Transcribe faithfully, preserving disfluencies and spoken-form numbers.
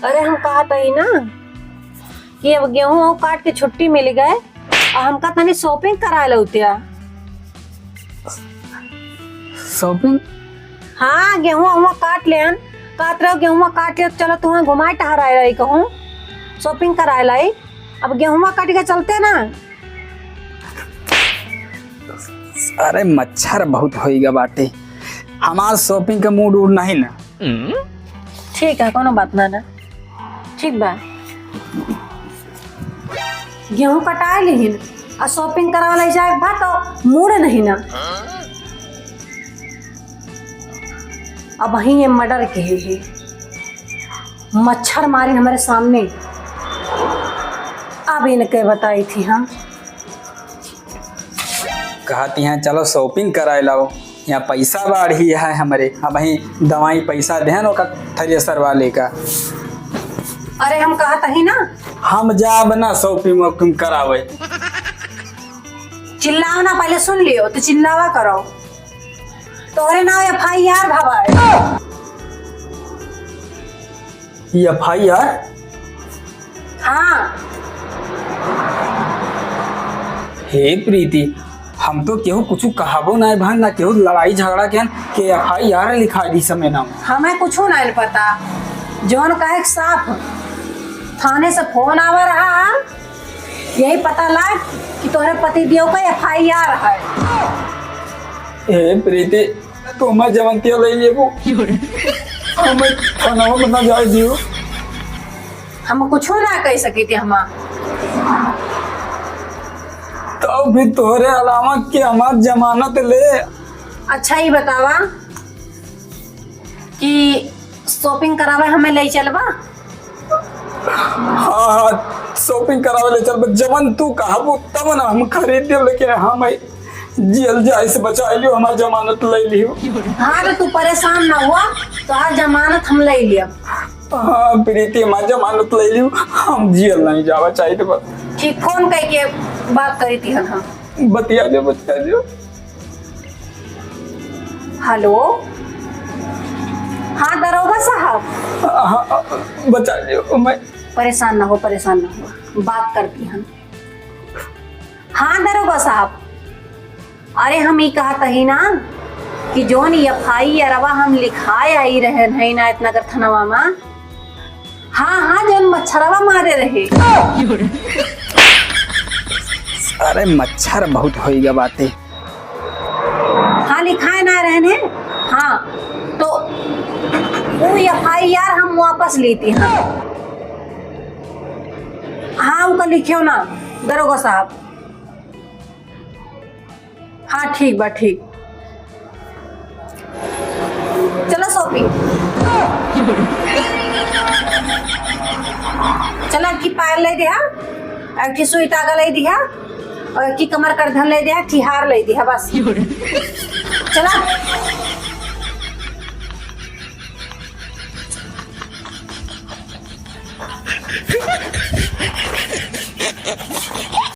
अरे, हम कहत हई ना कि अब गेहूं काट के छुट्टी मिल गए और हमका तनी shopping कराए लौतिया। Shopping? हाँ, गेहूं हुआ काट लेन, कहत रहो गेहूं काट ले, चलो तुहें घुमाए टहराए लाई कहूँ, shopping कराए लाई। अब गेहूं काट के चलते ना। अरे, मच्छर बहुत होइगा बाटे, हमार shopping का mood उड़ नहीं ना। ठीक है, कोनो बात ना ना। ठीक बा, गेहूं कटाए लिहिन आ shopping करावे ले जाए बा तो mood नहीं ना। अब वहीं ये murder के ही, ही मच्छर मारिन हमारे सामने। अब इनके बताई थी हम। कहत यहाँ चलो shopping कराए लाओ, यहाँ पैसा बाढ़ी है हमरे। अब वहीं दवाई पैसा देहन ओका thresher वाले का। अरे हम कहत ही ना। हम जाब ना shopping वॉपिंग करावे। चिल्लाओ ना, पहले सुन लियो तो चिल्लावा करो। तोहरे नाव F I R भवा है। F I R? हाँ। हे प्रीति, हम तो केहू कुछ कहबो नाय भान, ना केहू लड़ाई झगड़ा के, के F I R लिखा दी समय ना। हमें कुछ नाय पता, जौन कहे के साफ थाने से फोन आवा रहा है, यही पता लाग कि तोहरे पति देव का F I R है। हे प्रीति, तू हमार जमानतिया ले लेबू। हमें थाना में ना जाए दियो। हम कुछो ना कह सकी थे हम। तब भी तोहरे अलावा के हमार जमानत ले। अच्छा, ये बतावा कि shopping करावे हमें ले चलबा? हाँ, हाँ, shopping करावे ले चलबा, जवन तू कहबू तवन हम खरीद देब, लेकिन हम जियल जाए से बचा लियो, हमार जमानत ले लियो। हाँ, तो तू परेशान ना हुआ, तोहार जमानत हम ले लियब। हाँ प्रीति, हमार जमानत ले लियो, हम जियल नहीं जावा चाहिए बस। ठीक, फोन करके बात करी थी हम। बतिया दे, बतिया दे। हेलो, हाँ दरोगा साहब। हाँ, हाँ, बचा लियो, मैं परेशान ना हो, परेशान ना हो, बात करती हम। हाँ दरोगा साहब, अरे हम ई कहत ही ना कि जौन F I R हम लिखाए आई रहे हैं ना इतना कर थनवा में, हाँ, हाँ, जौन मच्छरवा मारे रहे। अरे मच्छर बहुत होइगा बाटे। हाँ, लिखाए ना रहे हैं। हाँ, तो वो F I R हम वापस लेते हैं। हाँ, उनका लिखियो ना, दरोगा साहब। हाँ, ठीक बा, ठीक। चला shopping। चला, एक ठे पायल ले दिहा, एक ठे सुई तागा ले दिहा, और एक ठे कमर करधन ले दिहा, एक ठे हार ले दिहा, बस। चला।